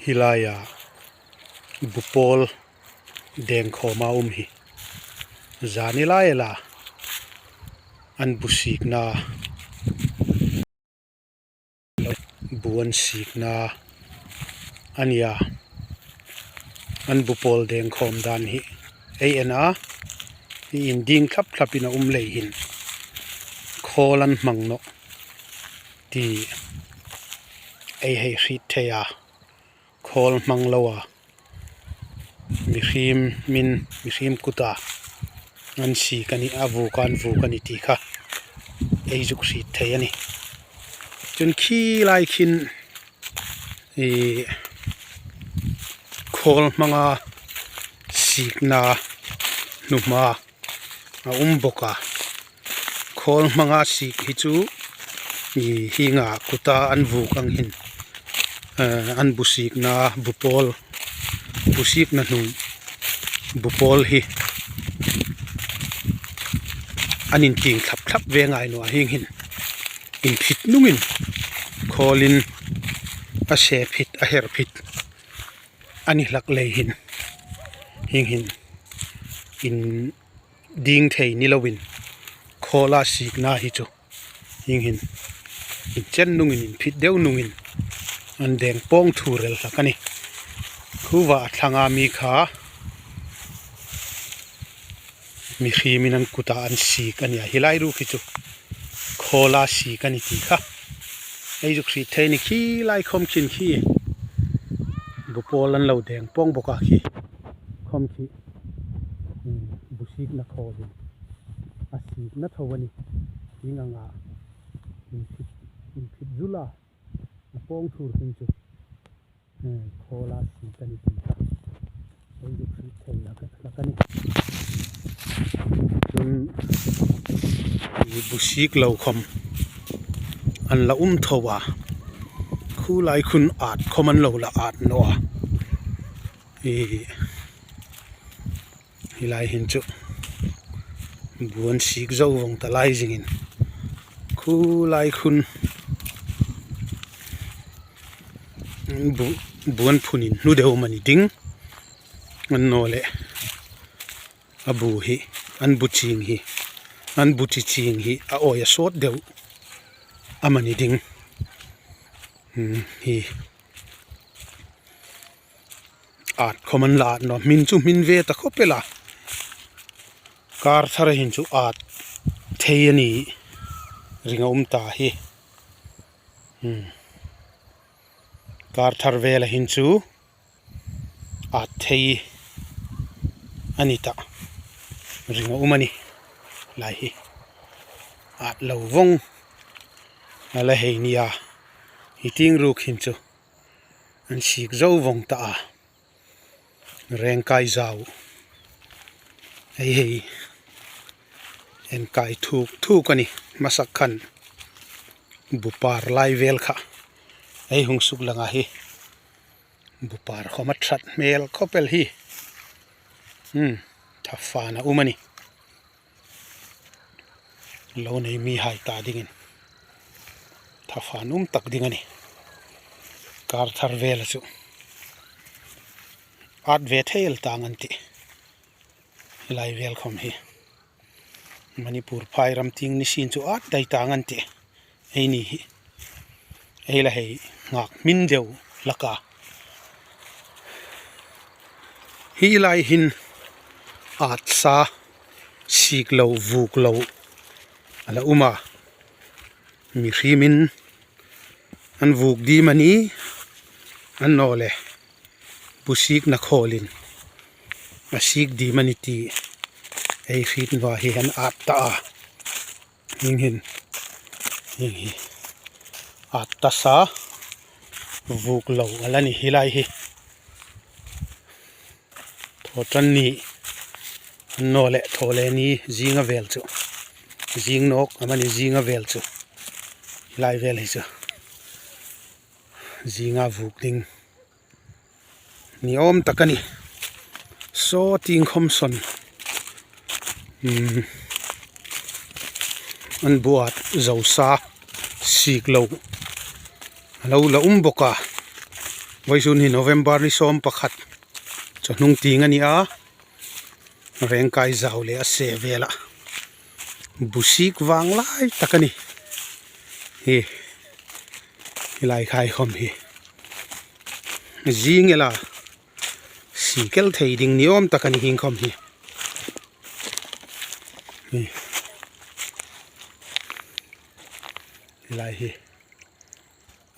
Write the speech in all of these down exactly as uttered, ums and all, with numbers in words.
Hi laia bu pawl deng khawma um hi zani lai ela an bu sikna, bu an sikna a nia. An bu pawl deng khawm dan hi ei en a, hi inding thlap thlapin a um lei hin khawl an hmang nawh ti ei hei hriet thei a. Khawl hmang lo a, mihriemin, mihriem kuta an sik a ni, a vuok an vuok a ni ti kha ei zuk hriet thei a nih. Chun khi lai khin i khawl hmanga sikna hnuhma a um bawk a. Khawl hmanga sik hi chu i hienga kuta an vuok ang hin, eh, an bu sikna bu pawl, bu sikna hnung bu pawl hi an intieng thlap thlap ve ngai naw a, hieng hin inphit nungin khawlin a se phit, a her phit a ni hlak lei hin, hieng hin inding thei ni loin khawla sikna hi chu hieng hin inchen nungin, inphit deu nungin an deng pawng thur el hlak a nih. Khuova a thlanga mi kha mihriemin an kuta an sik a nia. Hi lai ruok hi chu khawla sik a ni ti kha ei zuk hriet thei a nih. Khi lai khawm khin khi bu pawl an lo deng pawng bawk a, khi khawm khi, hmm, bu sikna khawlin a sikna tho a nih. Hieng anga inphit, inphit zula a pawng thur hin chu, eh, khawla sik a ni ti kha ei zuk hriet thei hlak a nih. Chun i bu sik lo khawm an la um tho a, khu lai khun at khawm an lo la at naw a. I, hi lai hin chu bu an sik zo vawng ta lai zingin, khu lai khun bu, bu an phun inhnu deu am a ni ding, annawleh a bu hi, an bu ching hi, an bu chi ching hi a awi a sawt deu am a ni ding. Hmm, hi at khawm an la at naw, hmin chu hmin ve ta khawp el a. Kar thara hin chu at thei a ni ring a um ta hi. Hmm. Kar thar vela hin chu at thei a ni ta ring a um a nih. Lai hi at lo vawng a la hei nia. Hi tieng ruok hin chu an sik zo vawng ta a. Rengkai zau ei hei en kai thuk thuk a nih. Hmasa khan bu par lai vel kha ei hung suklang a hi. Bu par khawm a ṭhat hmel khawp el hi. Hmm, thafa'n a um a nih. Lo nei mihai ta dingin thafa'n um tak ding a nih. Kar thar vela chu at ve thei el tang an tih. Hi lai vel khawm hi Manipur phai ram tieng ni sien chu at dai tang an tih. Eini hi ei la hei nghak hmin deu hlak a. Hi lai hin at sa, sik lo, vuok lo a la um a. Mihriemin an vuok ding am a ni, annawleh bu sikna khawlin a sik ding am a ni ti ei hriet naw a, hi an at ta a. Hieng hin, hieng hi at ta sa, vuok lo a la nih hi lai hi. Thawṭanni, annawleh Thawleni zinga vel chu, zing nawk am a ni, zinga vel chu hi lai vel hi chu zinga vuok ding ni awm tak a nih. Saw tieng khawm sawn, hmm, an bu at zo sa, sik lo a lo la um bawk a. Vawisun hi November ni sawm pakhat chawhnung tieng a ni a, Rengkai zau le a se vela bu sik vang lai tak a ni hi. Hi lai khai khawm hi zing ela sik el thei ding ni awm tak a ni hieng khawm hi. Hi, hi lai hi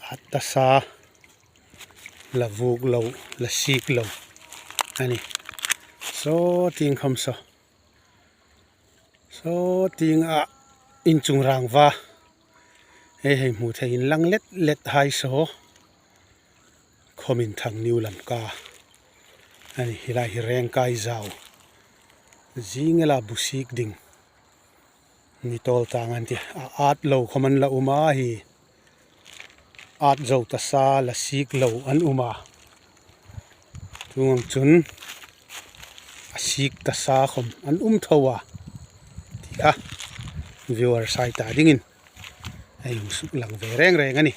at ta sa, la vuk lo, la sik lo a ni. Saw tieng khawm saw, saw tieng a inchung rangva ei hei hmu thei inlang let let hai saw khawmin Thangniu Lamka a ni. Hi lai hi Rengkai zau zing ela bu sik ding ni tawl tang an tih. A at lo khawm an la um a, hi at zo ta sa, la sik lo an um a. Chuong ang chun a sik ta sa khawm an um tho a, tia viewers hai ta dingin ei hung suklang ve reng reng a ni.